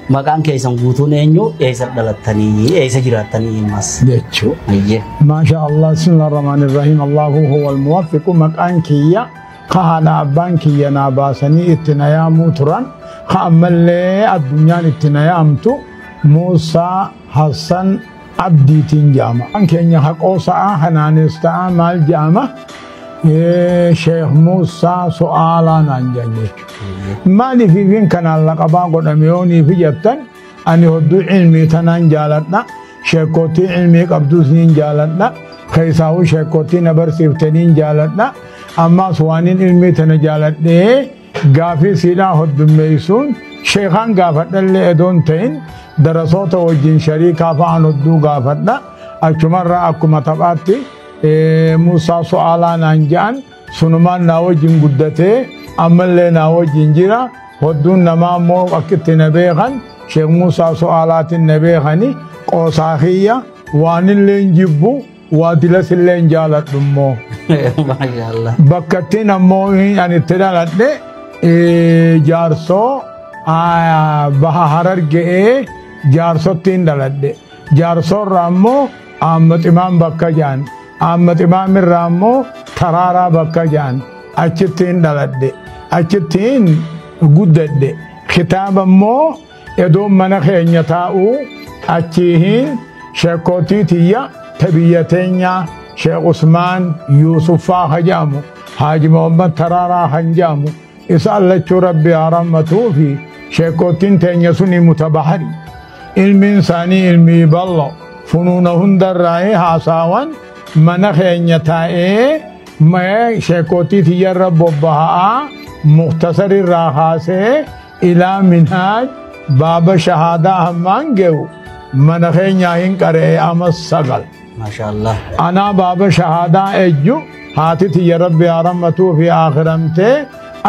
Maqaan keessan guutuun eenyu, eessa dhalattanii, eessa jiraattanii ammas? Jechuu. Ayyee. Maasha Allah, bismillah ar-Rahmaan ar-Rahiim, Allahu huwa al-muwaffiqu. Maqaan kiyya ka haadha abbaan kiyya naa baasanii itti na yaamuu turan, ka ammallee addunyaan itti na yaamtu, Muusaa Hassan Abdiitiin jedhama. Maqaan keenya haqoosa'a hanaanis ta'a maal jedhama? Sheekh Muusaa Su'aalaa naan jedhan jechuudha. Maaliif ifin kanaan laqabaa godhame yooniif jettan, ani hodduu ilmii tanaan jaaladha. Sheekootii ilmii qabdus niin jaaladha. Keessaawuu sheekootii na barsiiftaniin jaaladha. Ammaas waanin ilmii tana jaaladhee gaafii siidhaa hoddummeessuun sheekaan gaafadhallee edoon ta'in darasoota wajjin shariikaa fa'aan hodduu gaafadha. Achumarraa akkuma taphaatti Muusaa Su'aalaa naan jedhan, sunumaan naa wajjin guddatee ammallee naa wajjin jira. Hodduun namaa immoo akka itti na beekan Sheekh Muusaa Su'aalaatiin na beekani. Qoosaa kiyya waanillee hin jibbu, waa dilasillee hin jaaladhu immoo. Maasha Allah. Bakka ittiin ammoo ani itti dhaladhe Jaarsoo, baha Hararge'ee Jaarsottiin dhaladhe. Jaarsoorraa immoo Aamma Ximaan bakka jedhan. Aamma Ximaamirraa immoo Taraaraa bakka jedhan. Achittiin dhaladhe. Achittiin guddadhe. Kitaaba immoo edoon mana keenya taa'uu achiihin sheekootii tiyya ta biyya teenyaa Sheekh Usmaan Yuusuffaa ka jedhamu, Haaji Muhammad Taraaraa kan jedhamu, isa allachuu Rabbi haa rahmatuu fi sheekootiin teenya suni mutabahari. Ilmiin isaanii ilmii bal'oo funuuna hundarraa'ee haasaawan mana keenya taa'ee sheekootii tiyyarra bobbaha'aa muktasarirraa kaasee ilaa minhaaj baaba shahaadaa hammaan ge'u mana keenyaa hin qara'ee ama 9. Maasha Allah. Anaa baaba shahaadaa ejju haati tiyya Rabbi haa rahmatuu fi akhiramtee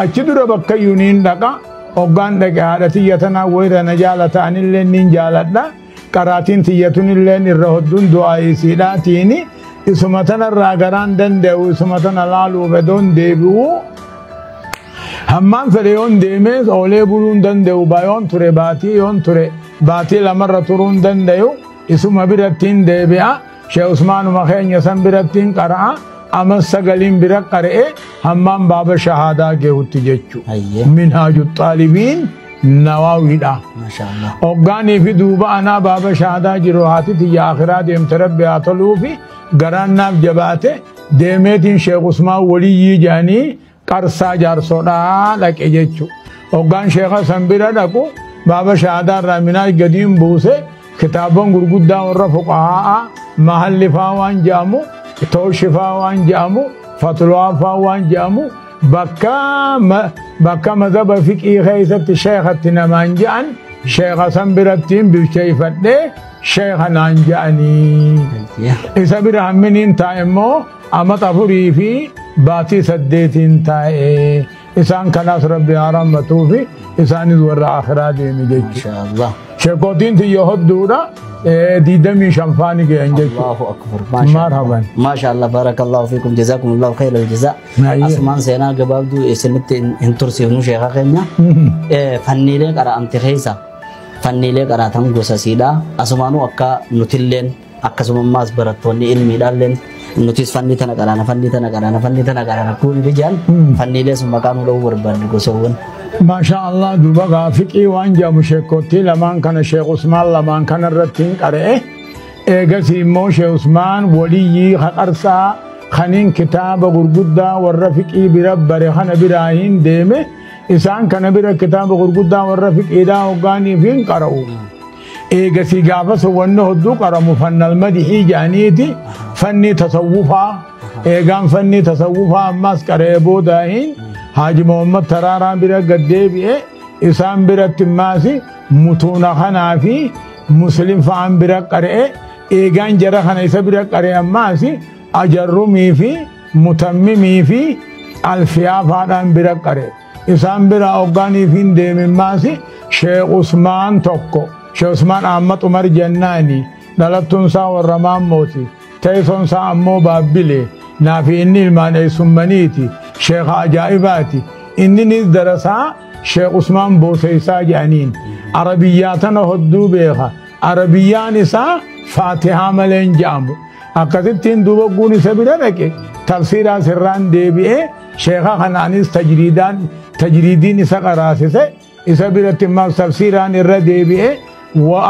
achi dura bakka yuuniin dhaqa. Hoggaan dhaqe haadha tiyya tanaa wayira na jaalata, anillee niin jaaladha. Qaraatiin tiyyatunillee irra hodduun du'aa isiidhaatiini isuma tanarraa garaan danda'u isuma tana laaluuf edoon deebi'u. Hammaan fedhe yoon deemees oolee buluu hin danda'u, yoon ture baatii, yoon ture baatii lamarra turuu hin danda'u, isuma birattiin deebi'a. Sheekh Usmaanuma keenya san birattiin qara'a. Ama 9n bira qara'e hammaan baaba shahaadaa gehutti jechu. Minhaaju xaalibiin Nawaawiidha. Maasha Allah. Hoggaanii fi duuba anaa baaba shahaadaa jiru haati tiyya akhiraa deemte, Rabbi haa toluu fi garaan naaf jabaate deemeetiin Sheekh Usmaan waliyyii jedhanii Qarsaa Jaarsoodhaa dhaqe jechu. Hoggaan sheekha san bira dhaqu baaba shahaadaa irraa minaaj gadiin buuse, kitaaban gurguddaa warra fuqahaa mahalli faa waan jedhamu, tooshi faa waan jedhamu, fatluwaa faa waan jedhamu, bakka mazhaba fiqii keessatti sheekatti namaan jedhan, sheekha san birattiin bilcheeffadhee sheekha naan jedhanii. Isa bira hamminiin taa'e immoo amata 4 fi baatii 8n taa'e. Isaan kanaas Rabbi haa rahmatuu fi isaanis warra akhiraa deeme jechuudha. Maasha Allah. Sheekootiin tiyya hodduudha. 25 faani ga'an jechuudha. Allahu akbar. Maasha Allah. Marhaban. Maasha Allah. Barakallahu fiikum. Jazakumullahu khairal jazaa. Asumaan seenaa gabaabduu isinitti hin tursiifnu sheeka keenya. Fanniilee qara'amte keessa fanniilee qaraatan gosa siidhaa asumaanuu akka nutilleen akkasumammaas barattoonni ilmiidhaalleen nutis fanni tana qaraana, fanni tana qaraana, fanni tana qaraana kuuni bijaan fanniilee sun maqaa nu dha'uu barbaanne gosawwan. Maasha Allah, duuba gaafiqii waan jedhamu sheekootii lamaan kana, Sheekh Usmaan lamaan kana irratti hin qara'e. Eegasii immoo Sheekh Usmaan waliyyii haqarsaa kaniin kitaaba gurguddaa warra fiqii bira bare kana biraa hin deeme. Isaan kana bira kitaaba gurguddaa warra fiqiidhaa hoggaaniif hin qara'u. Eegasii gaafas wanni hodduu qaramu fannal madihii jedhaniiti fanni tasawwufaa. Eegaan fanni tasawwufaa ammas qara'ee boodaahin Haaji Muhammad Taraaraa bira gad deebi'e. Isaan biratti immaas mutuuna kanaa fi muslim fa'aan bira qara'e. Eegaan jara kana isa bira qara'e ammaas ajarrumii fi mutammimii fi alfiyaa fa'aadhaan bira qara'e. Isaan bira hoggaaniif hin deemin maas Sheekh Usmaan tokko, Sheekh Usmaan Ahmad Umar jennaani, dhalattuun isaa warra Maammooti, teessoon isaa ammoo Baabbile, naafi inni ilmaan eessummaniiti, sheekha ajaa'ibaati. Inninis darasaa Sheekh Usmaan Booseysaa jedhaniin. Arabiyyaa tana hodduu beeka. Arabiyyaan isaa Faatihaa malee hin jedhamu. Akkasittiin duuba guun isa bira dhaqe tafsiiraa sirraan deebi'ee sheekha kanaanis tajriidiin isa qaraasise isa biratti ammaas tafsiiraan irra deebi'ee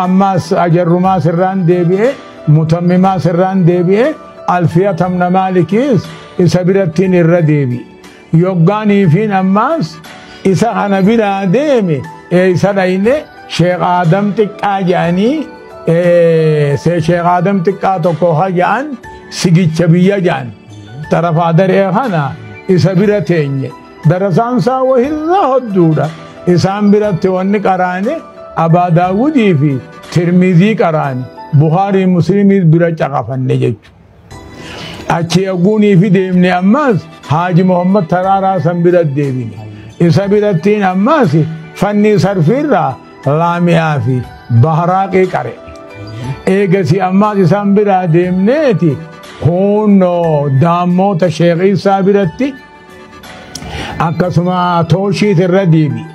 ammaas ajarrumaa sirraan deebi'ee mutammimaa sirraan deebi'ee alfiya tamna maalikiis isa birattiin irra deebi'e. Yoggaaniifiin ammaas isa kana biraa deeme isa dhayne Sheekh Aadam xiqqaa jedhanii Sheekh Aadam xiqqaa tokko haa jedhan sigicha biyya jedhan tarafaa daree kana isa bira teenye darasaan isaa wahirra hodduudha isaan biratti wanni qaraane Abaa Daawudii fi Tirmizii qaraane Bukhaarii Muslimii bira caqafanne jechuudha. Achi eeguunii fi deemne ammas Haaji Muhammad Taraaraa san bira deebine. Isa birattiin ammas fanni sarfiirraa laamiyaa fi baharaaqii qare. Eegasi ammas isaan biraa deemneeti hunnoo daammoota Sheekh Isaa biratti akkasuma tooshiit irra deebi'e.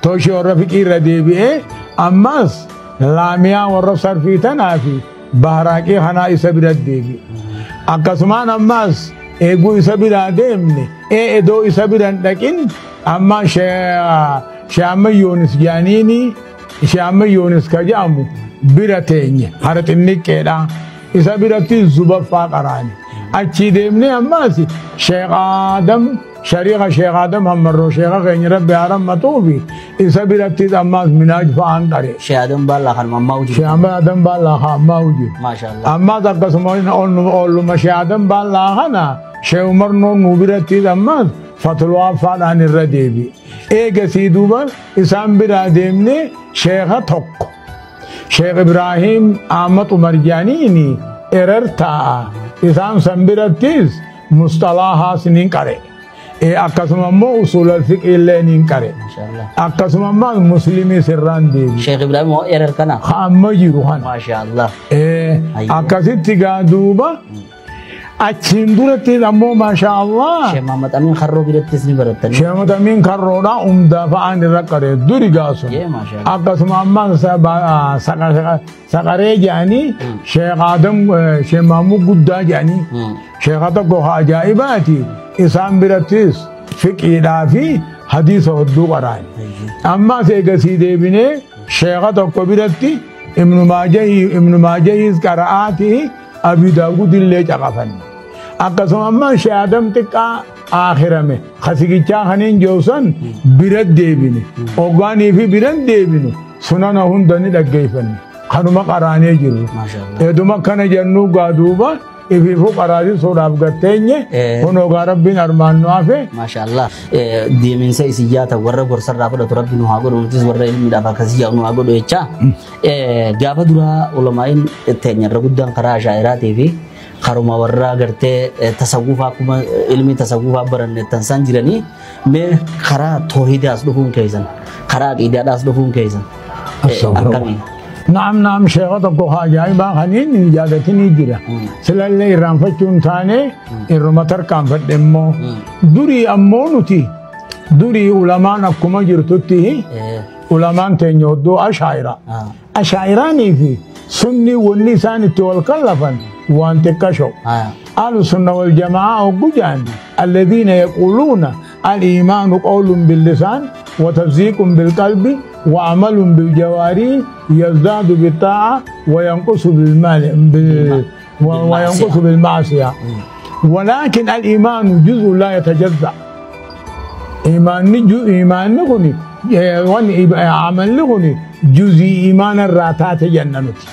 Tooshii warra fiqii irra deebi'ee ammas laamiyaa warra sarfii tanaa fi baharaaqii kanaa isa bira deebi'e. Akkasumaan ammas eeguu isa biraa deemne edoo isa bira hin dhaqin amma Sheekh Ahmad Yoonis jedhaniini Sheekh Ahmad Yoonis ka jedhamu bira teenye hara xinniqqeedha. Isa biratti zubaffaa qaraane. Achii deemne ammas Sheekh Aadam shariika Sheekh Aadam hammarroo sheekha keenya Rabbi haa rammatuufi isa birattis ammas minaaj fa'aan qare. Sheekh Aadam Baallaa kan ammaa hojii. Sheekh Aadam Baallaa kan ammaa hojii. Maashaallah. Ammas akkasuma olluma Sheekh Aadam Baallaa kana Sheekh Umar Noonnuu birattis ammas fatluwaa faadhaan irra deebi'e. Eegasii duuba isaan biraa deemne sheekha tokko. Sheekh Ibraahim Ahmad Umar jedhaniini erer taa'a. Isaan san birattis musxalaahaas ni qare. Akkasuma immoo usuul alfiqii illee ni qare. Akkasuma immoo muslimii sirraan deebi'e. Sheekh Ibraahim hoo erer kana? Amma jiru kana. Maashaallah. Akkasitti gaa duuba achiin duratti ammoo maashaallah. Sheekh Muhammad Amin Karroo birattis ni barattanii. Sheekh Muhammad Amin Karroodhaa hundaa fa'aan irra qaree duri gaasun. Akkasuma ammaan saqaree jedhanii Sheekh Aadam Sheekh Mahmud Guddaa jedhanii sheekha tokko haa ajaa'ibaati isaan birattis fiqiidhaa fi hadiisa hedduu qaraani. Ammas eegasii deebinee sheekha tokko biratti Ibnu Maajahiis qara'aatii Abi Daawud illee caqafanne. Akkasuma ammaa Sheekh Aadam xiqqaa aakhirame kasigichaa kaniin joosan bira deebine. Oggaanii fi bira deebine sunana hunda ni dhaggeeffanne. Kanuma qaraanee jirru. Eduma kana jennuu gaa duuba ifiifuu qaraasisuudhaaf gatteenye kunoo gaa Rabbiin armaan nu hafe. Maashaallah. Deeminsa isin yaata warra gorsarraa fudhatu Rabbi nu haa godhu nutis warra ilmiidhaaf akkasii yaa'u nu haa godhu jecha. Gaafa duraa ulamaa'in teenyarra guddaan karaa ashaa'iraatii fi karuma warra gartee tasawwufaa akkuma ilmi tasawwufaa baranne tan isaan jiranii mee karaa toohidaas dhufuun keessan karaa aqiidaadhaas dhufuun keessan akkamiin? Naam naam sheekha tokko haa ajaa'ibaa kaniin hin jaalatinii jira. Silallee irraanfachuun taane irruma tarkaanfadhe immoo durii ammoo nuti durii ulamaan akkuma jirtutti ulamaan teenya hedduu ashaa'ira. Ashaa'iraanii fi sunni wanni isaan itti wal kallafan waan xiqqasho. Ahlu sunna wal jamaa hoggu jedhan alladhiina yaquuluuna al-iimaanu qawlun billisaan wa tasdiiqun bilqalbi wa amalun biljawaarihi yazdaadu bittaa'a wa yanqusu bilmaali wa yanqusu bilmaasiya. Walaakin al-iimaanu juz'un laa yatajazza. Iimaanni kuni amalli kuni juz'ii iimaana irraa taate jenna nuti.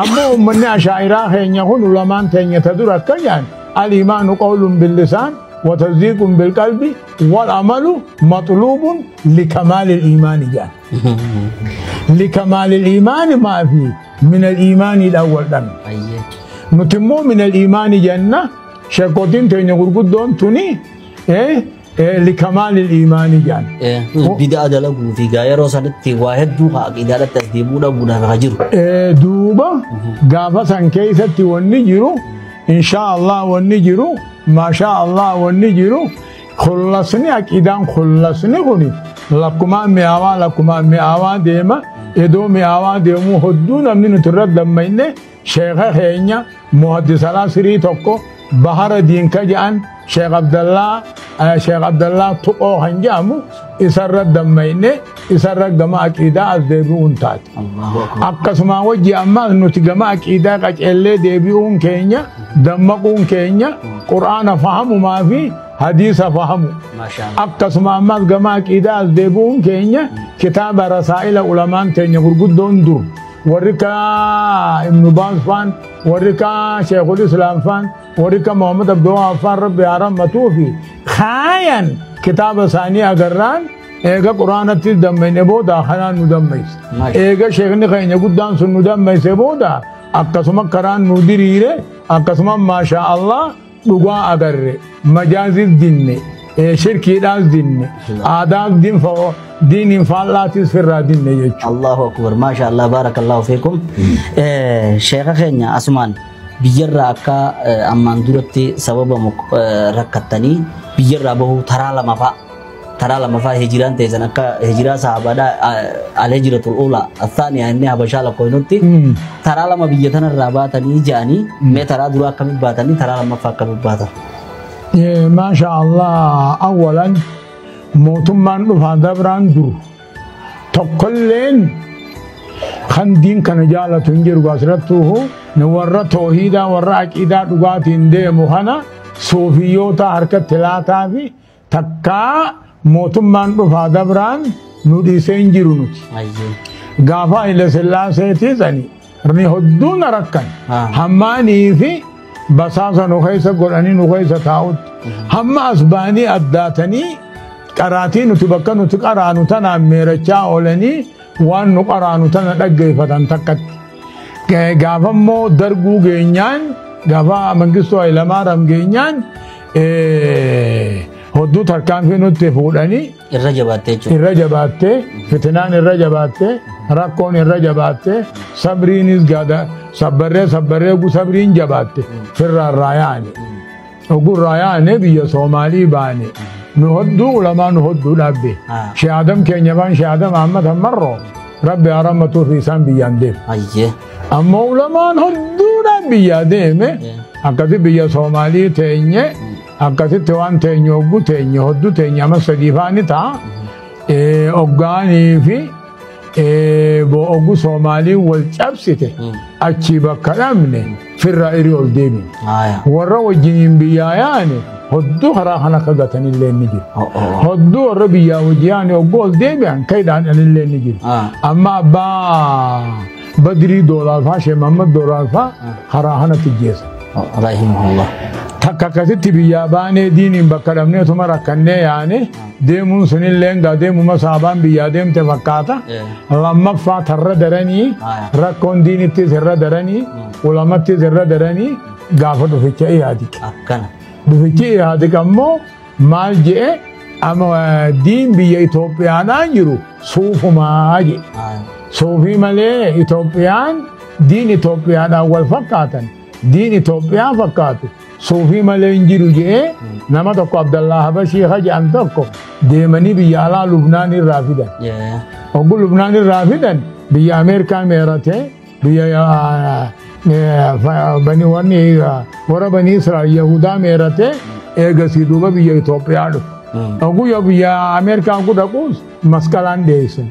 Ammoo uummanni ashaa'iraa keenya kun ulamaan teenya ta dura akka jedhan al-iimaanu qawlun billisaan wa tasdiiqun bilqalbi wal amalu matluubun likamaali iimaani jedhan. Likamaali iimaani maafi min al-iimaani dhawwal dhabne. Nuti immoo min al-iimaani jenna sheekotiin teenya gurguddoon tuni likamaali iimaani jedhan. Bidaa dalaguu fi gaa yeroo sanitti waa hedduu haa aqiidaadhaatti as deemuu dhabuudhaaf haa jiru. Duuba gaafa san keessatti wanni jiru inshaa Allah wanni jiru maashaa Allah wanni jiru khullasni aqiidaan khullasni kuni Lakkumaan mi'aawaa lakkumaan mi'aawaa deema. Iddoo mi'aawaa deemuu hedduu namni nuti irratti dammayne sheeka keenya muhaddisalaa sirii tokko bahara diinka jedhan Sheekh Abdallaa Tuqoo kan jedhamu isarra dammayne isarra gama aqiidaa as deebi'uun taate. Akkasuma wajji ammaas nuti gama aqiidaa qaceellee deebi'uun keenya dammaquun keenya Qur'aana fahamumaa fi hadiisa fahamu. Akkasuma ammaas gama aqiidaa as deebi'uun keenya kitaaba rasaa'ila ulamaan teenya gurguddoon dur warri ka Ibnu Baaz faan warri ka Sheekhul Islaam faan warri ka Muhammad Abdul faan Rabbi haa rahmatuu fi kaayan kitaaba isaanii agarraan eega Qur'aanatti dammayne booda kanaan nu dammayse. Eega sheekni keenya guddaan sun nu dammayse booda akkasuma karaan nu diriire akkasuma maashaa Allah dhugaa agarre majaazis dinne shirkiidhaas dinne aadaas diiniin faallaatis firraa dinne jechuudha. Allahu akbar maashaa Allah baarakallahu fiikum. Sheeka keenya asumaan biyyarraa akka ammaan duratti sababa rakkattanii biyyarraa bahuu taraa lama fa'aa hijiraan teessan akka hijiraa sahabaadhaa al-hijratul ula athaaniyaa inni habashaa lakkoofnutti taraa lama biyya tanarraa baatanii ja'anii mee taraa duraa akkamitti baatanii taraa lammaffaa akkamitti baatan? Maasha Allah awwalan mootummaan dhufaa dabraan dur tokkolleen kan diin kana jaalatu hin jiru asirrattuu warra toohiidaa warra aqiidaa dhugaatiin deemu kana suufiyyoota harkatti laataa fi takkaa mootummaan dhufaa dabraan nu dhiisee hin jiru nuti. Gaafa Haile Sillaaseetis ani hedduu na rakkan hammaanii fi basaasa nu keessa godhanii nu keessa taa'utti hamma as ba'anii addaatanii qaraatii nuti bakka nuti qaraanu tanaan meerachaa oolanii waan nu qaraanu tana dhaggeeffatan takkatti. Gaafa immoo darguu geenyaan gaafa Mangistuu Hayilamaariyaam geenyaan hedduu tarkaanfii nutti fuudhanii irra jabaattee jechuudha. Irra jabaattee fitinaan irra jabaattee rakkoon irra jabaattee sabriinis gaada sabbarree sabbarree sabriin jabaatte firraa irraa yaane. Ogurraa yaane biyya Soomaalii baane. Nu hedduu ulamaa nu hedduu dhaabbe. Shee Adam keenya baan Shee Adam Ahmad Hammarroo Rabbi haa rahmatuu fi isaan biyyaan deeme. Ammoo ulamaan hedduudhaan biyyaa deeme akkasi biyya Soomaalii teenye akkasitti waan teenye oggu teenye hedduu teenye amma sadii faani ta'a. Oggaanii fi oggu Soomaalii wal cabsite achii bakka dhabne firra irii ol deebine. Warra wajjiniin biyyaa yaane hedduu karaa kana akka gatanillee ni jiru. Hedduu warra biyyaa wajji yaane oggu ol deebi'an kaidhaan illee ni jiru. Amma abbaa Badrii Doolaalfaa Sheekh Muhammad Doolaalfaa karaa kanatti geessa. Rahimahullah. Takka akkasitti biyyaa baanee diiniin bakka dhabneetuma rakkannee yaane deemuun sunillee gaa deemuma saabaan biyyaa deemte fakkaata. Lammaffaa tarra daranii rakkoon diinittis irra daranii ulamattis irra daranii gaafa dhuficha Ihaadiq. Dhufichi Ihaadiq ammoo maal je'e amma diin biyya Itoophiyaadhaan jiru suufumaa je'e. Suufii malee Itoophiyaan diin Itoophiyaadhaan wal fakkaatan diin Itoophiyaa fakkaatu suufii malee hin jiru je'ee nama tokko Abdallaa Habashii jedhan tokko deemanii biyya alaa Lubnaan irraa fidan. Oggu Lubnaan irraa fidan biyya Ameerikaa meeratee biyya warra banii Israa'el Yahudaa meeratee eegasii duuba biyya Itoophiyaa dhufe. Oguu yoo biyya Ameerikaa oguu dhaquus masqalaan dhiyeessan.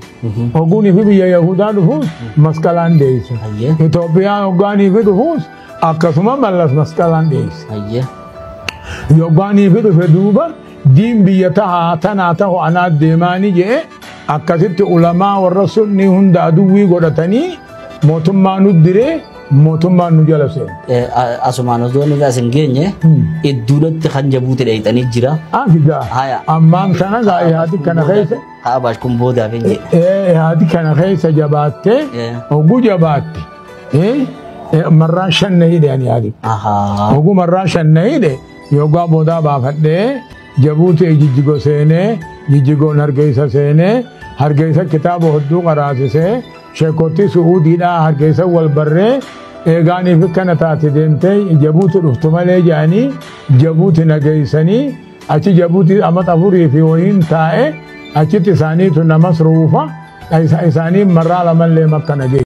Oguunii fi biyya Yahudaa dhufuus masqalaan dhiyeessan. Itoophiyaa hoggaanii fi dhufuus akkasuma mallas masqalaan dhiyeesse. Yoggaanii fi dhufe duuba diin biyya tahaa tanaa tahu anaa deemaanii je'e akkasitti ulamaa warra sunni hunda aduwwii godhatanii mootummaa nu diree mootummaan nu jala seene. Asumaan osoo inni as hin geenye idduudhatti kan jabuuti dheeyxanii jira. Afigaa ammaan kana gaa ihaati kana keessa. Haa kun boodaaf hin jedhe. Ihaati kana keessa jabaattee oguu jabaatte marraa shan na hidhe ani yaadi. Oguu marraa shan na hidhe yoggaa boodaa baafadhee jabuuti jijjigo seenee jijjigoon hargeysa seenee hargeysa kitaaba hedduu qaraasisee sheekottii su'uudiidhaa hargeysa wal barree eegaaniif kana taate deemtee jabuuti dhuftu malee jedhanii jabuuti nageessanii achi jabuuti amma 4 fi wayiin taa'e Achitti isaaniitu na masruufa, isaanii marraa lamallee makka na geesse.